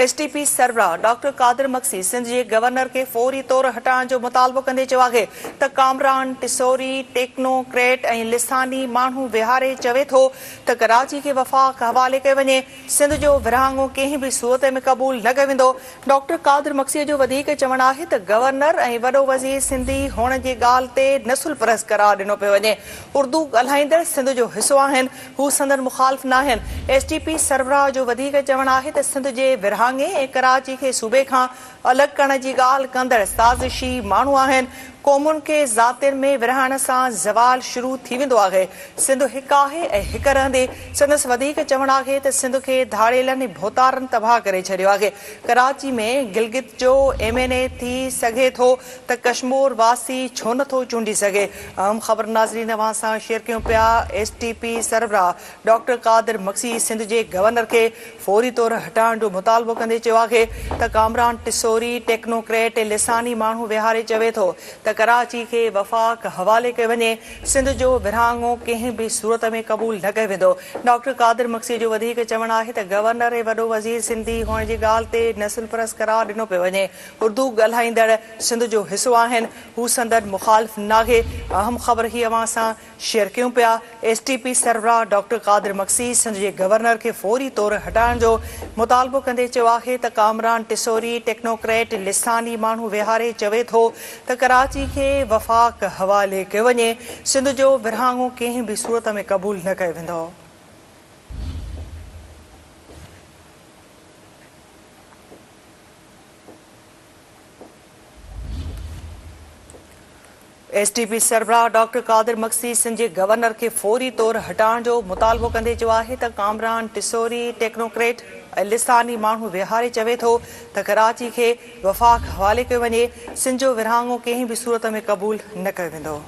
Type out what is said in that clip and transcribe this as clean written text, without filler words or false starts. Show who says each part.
Speaker 1: S T P سربراهه doctor Qadir Magsi Sindh جي governor کي فوري طور هٽائڻ جو مطالبو ڪندي چيو آهي ته ڪامران ٽسوري ٽيڪنو ڪريٽ ۽ لساني ماڻهو ويهاري چوي ٿو ته ڪراچي کي وفاق حوالي ڪيو وڃي، سنڌ جو ورهاڱو ڪنهن به صورت ۾ قبول نه ڪيو ويندو. ڊاڪٽر قادر مگسي جو وڌيڪ چوڻ آهي ته گورنر ۽ وڏو وزير سنڌي هئڻ جي ڳالهه تي نسل پرست قرار ڏنو پيو وڃي، اردو ڳالهائيندڙ سنڌ جو حصو آهن، هو سندن مخالف ناهن. ايس ٽي پي سربراهه جو وڌيڪ چوڻ آهي ته سنڌ جي ورهاڱي ۽ ڪراچي کي صوبي کان الڳ ڪرڻ جي ڳالهه ڪندڙ سازشي ماڻهو آهن، قومن کي ذاتين ۾ ورهائڻ سان زوال شروع ٿي ويندو آهي، سنڌ هڪ آهي ۽ هڪ رهندي، سندس وڌيڪ چوڻ آهي ته سنڌ کي ڌاڙيلن ۽ ڀوتارن تباهه ڪري ڇڏيو آهي، ڪراچي ۾ گلگت جو ايم اين اي ٿي سگهي ٿو ته ڪشمور واسي ڇو نه ٿو چونڊي سگهي؟ اهم خبر ناظرين اوهان سان شيئر ڪيون پيا، ايس ٽي پي سربراهه ڊاڪٽر قادر مگسي سنڌ جي گورنر کي فوري طور هٽائڻ جو مطالبو ڪندي چيو آهي ته ڪامران ٽسوري ٽيڪنوڪريٽ لساني ماڻهو ويهاري چوي ٿو ته ڪراچي کي وفاق حوالي ڪيو وڃي، سنڌ جو ورهاڱو ڪنهن به صورت ۾ قبول نه ڪيو ويندو. ڊاڪٽر قادر مگسي جو وڌيڪ چوڻ آهي ته گورنر ۽ وڏو وزير سنڌي هئڻ جي ڳالهه تي نسل پرست قرار ڏنو پيو وڃي، اردو ڳالهائيندڙ سنڌ جو حصو آهن، هو سندن مخالف ناهي. اهم خبر هي اوهان سان شيئر ڪيون پيا، ايس ٽي پي سربراهه ڊاڪٽر قادر مگسي سنڌ جي گورنر کي فوري طور هٽائڻ جو مطالبو ڪندي چيو آهي ته ڪامران ٽسوري ٽيڪنوڪريٽ لساني ماڻهو ويهاري چوي ٿو ته ڪراچي کي وفاق حوالي ڪيو وڃي، سنڌ جو ورهاڱو ڪنهن به صورت ۾ قبول نه ڪيو ويندو. ايس ٽي پي سربراهه ڊاڪٽر قادر مگسي سنڌ جي گورنر کي فوري طور هٽائڻ جو مطالبو ڪندي چيو آهي ته ڪامران ٽسوري ٽيڪنوڪريٽ ۽ لساني ماڻهو ويهاري چوي ٿو ته ڪراچي کي وفاق حوالي ڪيو وڃي، سنڌ جو ورهاڱو ڪنهن به صورت ۾ قبول نه ڪيو ويندو.